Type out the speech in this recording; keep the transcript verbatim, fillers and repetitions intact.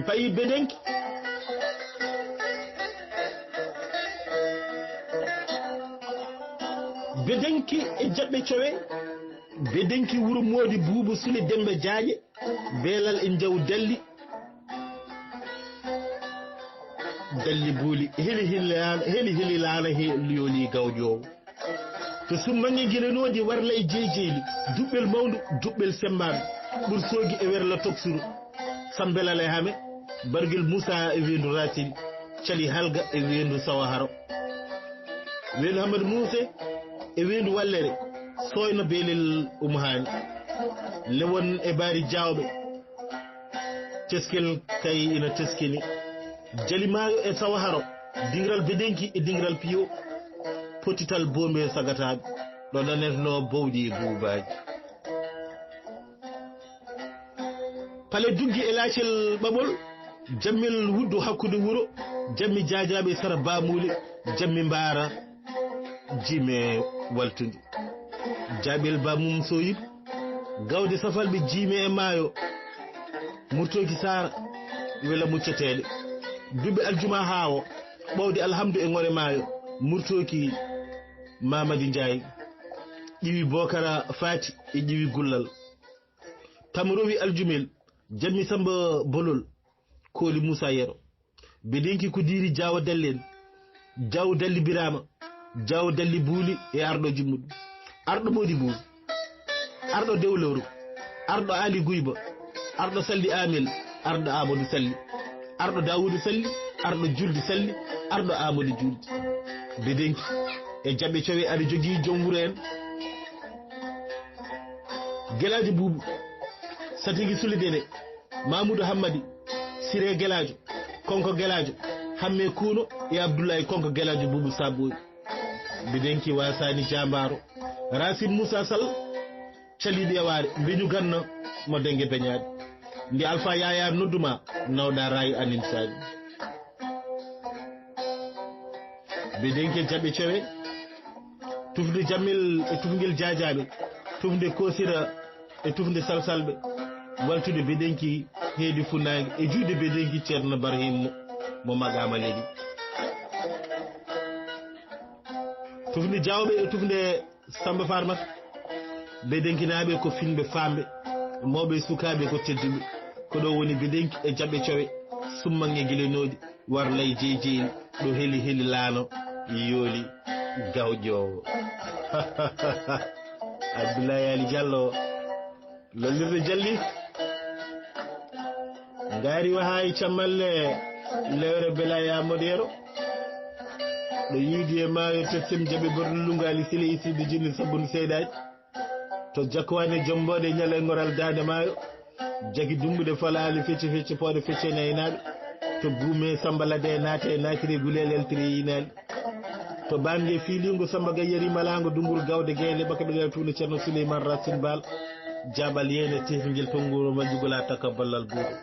Payi Bedenki. Bedenki e jaɓɓe cowe. Bedenki wuro moodi buubu suli dembe jaaƴe. Beelal e njaw dalli. Dalli buuli. Heli heli laana, heli heli laana he liyoli gawƴoowo. To summange gilenoodi warla e jeejeeli, duɓɓel mawndu, duɓɓel semmbaandu, ɓursoogi e werla toksuru, sambelal e hame, bargel Muusa e weendu Raasin, cali halga e weendu Sawaharo. Weendu Hamadu Muuse e weendu Wallere, sooyno beelel Umhaani. Lewon e baari jaawɓe, teskel kay ina teskini. Jali maayo e Sawaharo, dingiral Bedenki e dingiral Piyo, pottital boombe sagataaɓe, ɗo nanetnoo bowɗi e buubaaji. Pale duggi e laacel ɓaɓol, jammel wuddu hakkunde wuro, jammi jaajaaɓe sara baamuuli, jammi mbaara, jime waltundi. Jaaɓel baamum soyib, gawde safalɓe jiime e maayo, murtooki saara, wela mucceteeɗe. Duɓɓe aljuma haawo, ɓowde alhamdu e ŋore maayo, murtooki Mamadi Njaay, ƴiwi Bokara Faati e ƴiwi Gullal. Tamrowi aljumel, jammi Samba Bolol, kooli Muusa Yero. Bedenki ko diiri Jaawo Dalli en, Jaawo Dalli Biraama, Jaawo Dalli Buuli e arɗo jummuɗo. Arɗo Moodi Buuli, arɗo Dewlooru, arɗo Aali Guyba, arɗo Salli Aamel, arɗo Aamadu Salli, arɗo Daawuudu Salli, arɗo Juldi Salli, arɗo Aamadu Juldi. Bedenki e jaɓɓe cowe aɗa jogii joom wuro en. Gelaajo Buubu, Satigi Suli Dene, Mamudu Hammadi, Sire Gelaajo, Konko Gelaajo, Hamme Kuuno e Abdullahi Konko Gelaajo Buubu Saboyi. Mbiɗen ki wasaani jaambaaro. Racine Moussa Sall, caliiɗi e waare, mbeñu ganna mo dennge beñaaɗi. Nde Alfa Yaya nodduma, nawɗa raay anin saabi. Mbeɗen ke jaɓe cewe, tufde jammel e tufngel jaajaaɓe, tufde koosira e tufde salsalɓe, waltude beɗenki heedi funnaange e juuɗe beɗenki Ceerno Barhim mo, mo maqaama leydi. Tufde jaawɓe e tufde Samba Farmata, beɗenkinaaɓe ko finɓe faamɓe, mawɓe e sukaaɓe ko tedduɓe. Ko ɗo woni beɗenki e jaɓɓe cowe, summanŋe gilenooɗi, warlay jeejeeli, ɗo heli heli laano, yooli gawƴoowo. Abdoulaye Ali Diallo, lollirde jalli. Ngaari waha e cammalle lewre Belaya Modero. Ɗo yiidi e maayo Tessim jaɓe borɗo lungaali sile isiiɓe jinni sabbunde seydaaji. To Jakkuwaane Jombooɗe ñalay ngoral daande maayo. Jagi dumbude falaali fecce fecce pooɗe fecce naynaaɓe. To guume Samba Lade naate e naakire guleel eltire yinaali. To baange fiiliingo Samba Gayyari malaango dunguru gawde gaynde ɓaka ɓe ɗeewa tuuna Ceerno Suleymaan Racine Baal. Jaaɓal yeene tefingel to nguuro majjugol a taka ballal buuɗo.